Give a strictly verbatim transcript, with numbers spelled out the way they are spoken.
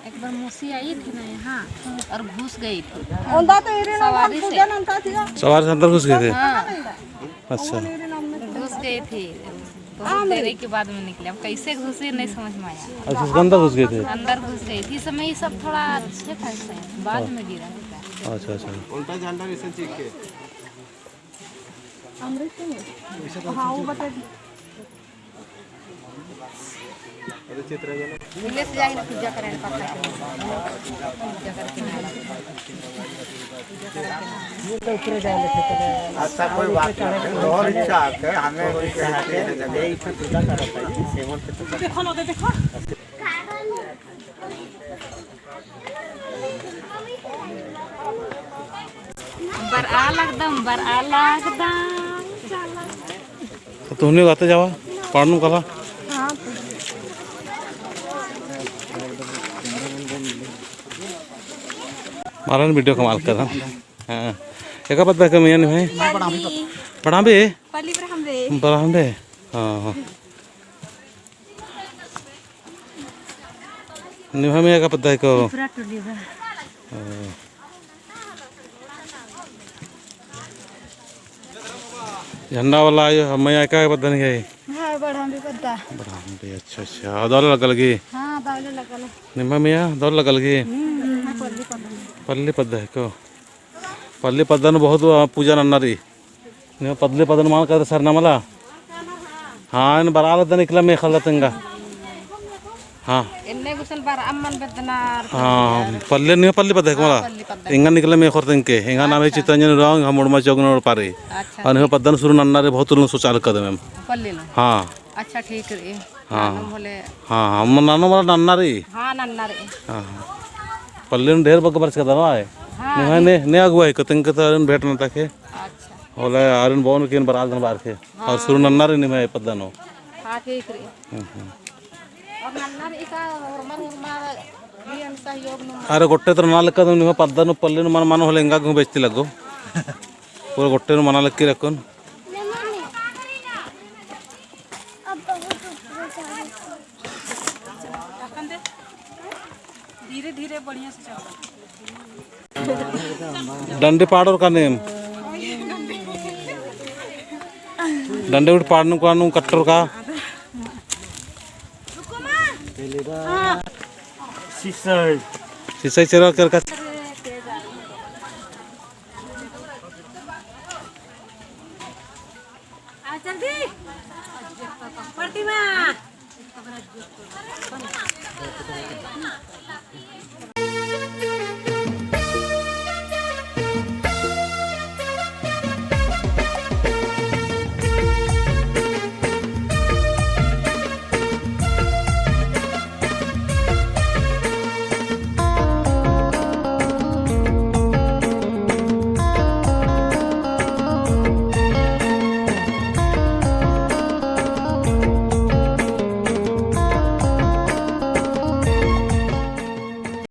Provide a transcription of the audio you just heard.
एक बार मौसी आई थी ना यहाँ और घुस गई थी। ओंदा तो इरे नाम सवारी से। पूजा नंता थी। सवारी से अंदर घुस गए थे? हाँ। अच्छा। घुस गई थी। बहुत देरी के बाद में निकले। अब कैसे घुसी, नहीं समझ में आया। अच्छा, उसके अंदर घुस गए थे? अंदर घुस गई थी। इस समय ये सब थोड़ा अच्छे खासे हैं, बाद में गिरा। अच्छा, अच्छा। उल्टा झंडा कैसे चीख के? अमृत सिंह? हाँ, वो बता दी। पहले से जाके पूजा करें, पत्थर के पूजा करके ना। अच्छा, कोई बात नहीं। और इच्छा है, हमें भी कहते हैं, जब यही पे पूजा करता है, सेवन के पूजा। देखो ना, देखो। बरआ लगदम, बरआ लगदम। तो तुहनी गाते जावा, पाड़नु कला। हाँ। मारन video कमाल करन। हाँ। एका पद्दा का मइया निम्है? पल्ली। पढ़ाबे? पल्ली बरहम बे। बरहम बे? हाँ, हाँ। निम्है मइया एका पद्दा हिको? त्रिपुरा टोली बा। हाँ। झंडा वाला आयो, मइया एका पद्दा निम्है? हाँ, बरहम बे पद्दा। बरहम बे, अच्छा, अच्छा। और दौले लगल की? हाँ, दौले लगल। निम्है मइया दौले लगल की? हम्म, हाँ, पल्ली पद्दा। पल्ली पद्दा हिको? पल्ली पद्दा नू बहुत, अ, पूजा नन्ना रई। निम्है पल्ली पद्दा नू मल कादर सरना मला। हाँ, एन बरआ लगदन इकला मेख़ा लगदन एंगा। हाँ। एन्ने गुसन बरआ मल बेद्दनर। हाँ, पल्ली, निम्है पल्ली पद्दा हिको मला। हाँ, पल्ली पद्दा। एंगा इकला मेख़ोर तेंगके, एंगा नामे अच्छा। चितरंजन उराँव, एंगा मुड़मा चौक नू परे। अच्छा। और निम्है पद्दा नू सुरु नन्ना रई बहुत उल्ला सोचा लगदन एम। पल्ली नू। हाँ। अच्छा, ठीक रई। हाँ। नानू होले। हाँ, हाँ, मल नानू मला नन्ना रई। हाँ, नन्ना रई। हाँ, हाँ। पल्ली नू ढेर बग्गे बरचका दनवा है। हाँ, निम्है ने, ने अगुवाई को तेंगके तो आरिन भेंट नंता के। अच्छा। होले आरिन बओन के एन बरआ लगदन बअर के। हाँ। और सुरु नन्ना रई निम्है पद्दा नू। हाँ, ठीक रई। हम्म, हम्म। और नन्ना रई का होरमर होरमर भी एन सहयोग नू। अरे गोट्टे तो नना लक्का तो निम्है पद्दा नू पल्ली नू मल मनो होले एंगा गे हूँ बेइज्जती लग्गो। पूरा गोट्टे नू मना लक्की रखोन। धीरे धीरे बढ़िया से चलो। डंडी पाड़ोर का नेम। डंडी उठ पाड़नु का नू कट्टोर का। सिसई। सिसई चेरा कर का। आ, जल्दी। प्रतिमा।